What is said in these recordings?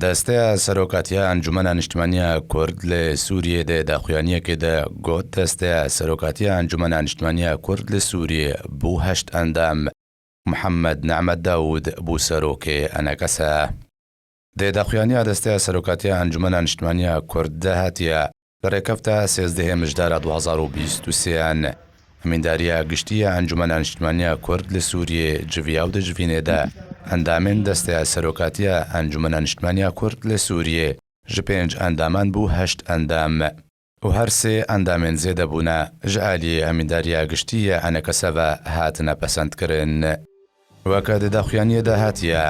دەستەیا سەرۆکاتیا ئەنجومەنا نیشتمانیا کورد لە سوریێ دە داخویانیەکێ دە گۆت دەستەیا سەرۆکاتیا ئەنجومەنا نیشتمانیا کورد لە سوریێ بوو هەشت ئەندام محەمەد نەعمەت داود بوو سەرۆکێ ئەنەکەسە. دە داخویانیا دەستەیا سەرۆکاتیا ئەنجومەنا نیشتمانیا کورد دە هاتیە لە رێکەفتا سێزدەێ مژدارا 2023 ان ئەمیندارییا گشتییا ئەنجومەنا نیشتمانیا کورد لە سوریێ جڤیا و دە جڤینێ دە ئەندامێن دەستەیا سەرۆکاتیا ئەنجومەنا نیشتمانیا کورد لە سوریێ ژ پێنج ئەندامان بوو هەشت ئەندام و هەر سێ ئەندامێن زێدە بوونە ژ ئالیێ ئەمیندارییا گشتییا ئەنەکەسەڤە هاتنە پەسەند کرن. وەک دە داخویانیێ هاتیە،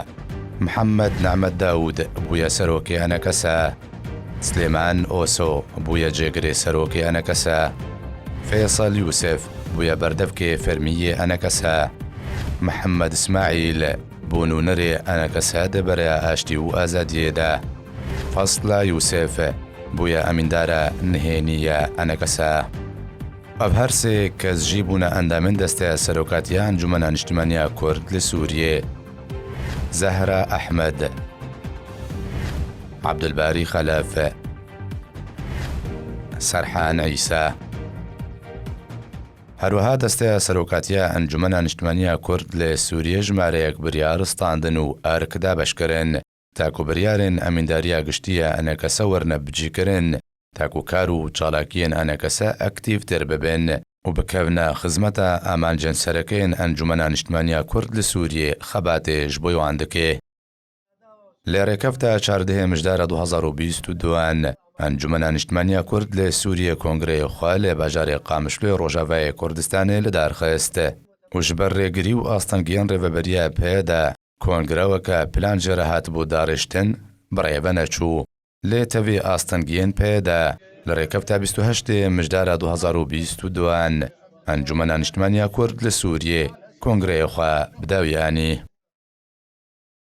محەممەد نەعمەت داود بویە سەرۆکێ ئەنەکەسە، سلێمان ئۆسۆ بویە جێگرێ سەرۆکێ ئەنەکەسە، فێسەل یوسف بویە بەردەڤکێ فەرمیێ ئەنەکەسە، محەممەد ئسماعیل بوو نۊنەرێ ئەنەکەسە دە بەرەیا ئاشتی و ئازادیێ دە، فەسلە یوسف بویە ئەمیندارە نهێنییە ئەنەکەسە. ئەڤ هەر سێ کەس ژی بوونە ئەندامێن دەستەیا سەرۆکاتیا ئەنجومەنا نیشتمانیا کورد لە سوریێ، زەهرا ئەحمەد، عەبدولباری خەلەف، سەرحان عیسا. هەروەها دەستەیا سەرۆکاتیا ئەنجومەنا نیشتمانیا کورد لە سوریێ ژمارەیەک بریار ستاندن و ئەرک دابەش کرن. تاکو بریارێن ئەمینداریا گشتیە ئەنەکەسە وەرنە بجیکرن تاکو کار و چالاکیێن ئەنەکەسە ئەکتیڤتر ببن و بکەڤنە خزمەتا ئامانجێن سەرەکەیێن ئەنجومەنا نیشتمانیا کورد لە سوریێ خەباتێ ژ بۆی وان دکێ. لە رێکەفتا چاردهێ مژدارە 2022 ئان ئەنجومەنا نیشتمانیا کورد لە سوریێ کۆنگرەێ خوە لە باژارێ قامشلۆێ رۆژاڤاێ کوردستانێ لە دار خست و ژ بەر رێگری و ئاستەنگیێن رێڤەبەرییا پەیەدە کۆنگرە وەکە پلان ژێرە هاتبوو داڕشتن بڕێڤە نەچوو لێ تەڤی ئاستەنگیێن پەیەدە لە رێکەفتا 28 مژدارا 2022 ئەنجومەنا نیشتمانیا کورد لە سوریێ کۆنگرەێ خوە بداوی ئانی.